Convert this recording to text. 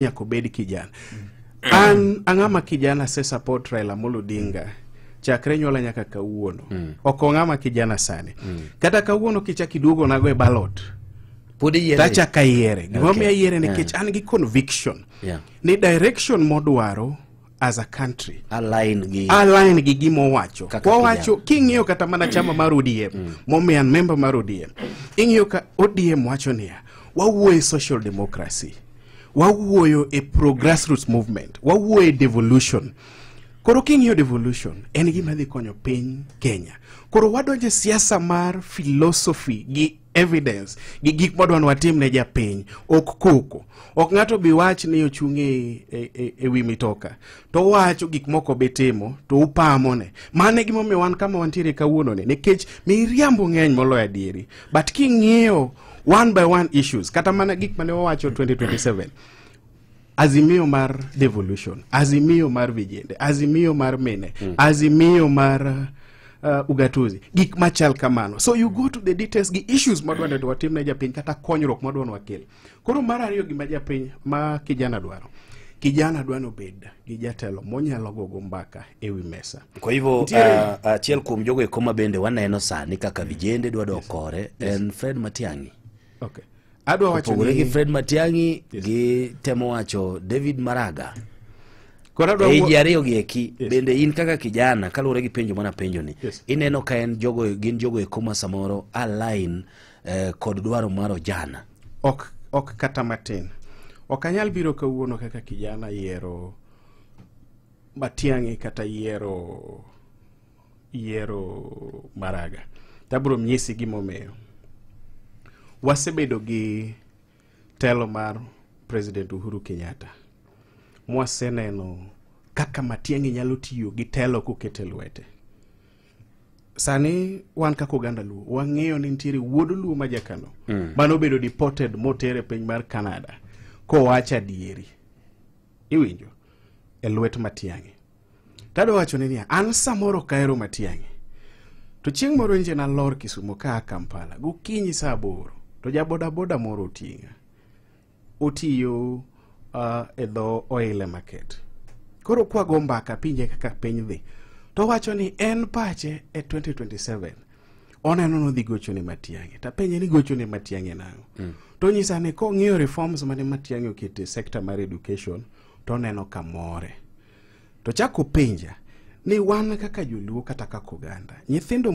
Nyaka obed kijana. An ang'ama kijana se support Raila Amolo Odinga chakre nyuola nyaka kawuono. Ok ong'ama kijana sani. Kata kawuono kichak iduogo nago e ballot, pod iyiere. Tachak ayiere. Gimomiyo ayiere nikech an gi conviction ni direction modwaro as a country align gi align gi gima owacho. Kaka Wawacho king'iyo kata mana chama mar ODM, momiyo an member mar ODM, ing'iyo ka ODM wacho niya, wawuoyo e social democracy, wawuoyo e pro grassroots movement, wawuoyo e devolution. Koro king'iyo devolution en gima dhi konyo piny Kenya. Koro wadonjo e siasa mar philosophy gi evidence gi gik mwadwa ni watim ne japiny, ok koko. Ok ng'ato bi wach ni ochung' e wi mitoka to owacho gik moko be timo to upamone. Mano e gimomiyo wan kama wantiere kawuono ni, nikech miriambo ng'eny moloyo adieri. But king'iyo one by one issues, kata mana gik mane wawacho 2027, azimio mar devolution, azimio mar vijende, azimio mar mine, azimio mar ugatuzi, gik machal kamano. So you go to the details gi issues madwa ni watim ne japiny kata konyruok madwa ni wakel. Koro mar ariyo, gima japiny ma kijana dwaro, kijana dwa ni obed gi jatelo monyalo gogo mbaka e wi mesa. Kwa hivyo achiel kuom jogo eko ma bende waneno sani kaka vijende dwa dok kore en Fred Matiang'i. Okay, adwa wacho Opogore gi ni Fred Matiang'i, gi temo wacho David Maraga. Koro adwa Ei ji ariyo gi eki, bende in kaka kijana, kaluwore gi penjo mana penjo ni, ineno ka en jogo gin jogo eko ma samoro align kod dwaro mar ojana? Ok kata matin. Ok anyal biro kawuono kaka kijana yiero Matiang'i kata yiero Maraga. Tabiro nyisi gimomiyo. Wasebedo gi telo mar President Uhuru Kenyatta, mwaseneno kaka Matiang'i nyalo tiyo gi telo kokete lwete. Sani wan kaka oganda Luo wang'eyo ni nitiere wuod Luo ma Jakano manobedo deported motere piny mar Canada kowacho adieri, iwinjo, e lwet Matiang'i. Tadwa wacho ni niya, an samoro ok ahero Matiang'i, to chieng' moro nje nalor Kisumo ka Kampala gokinyi saa 8 to ja bodaboda moro oting'a, otiyo e dho Oile Market. Koro kwago mbaka pinje kaka piny dhi, to wacho ni en pache e 2027 oneno nodhi gocho ne Matiang'i. Tapenje ni gocho ne Matiang'i nang'o? To nyisa ni kong'iyo reforms mane Matiang'i oketo e sector mar education to oneno kamore. To chako penja ni wan kaka joluo kata kaka oganda nyithindo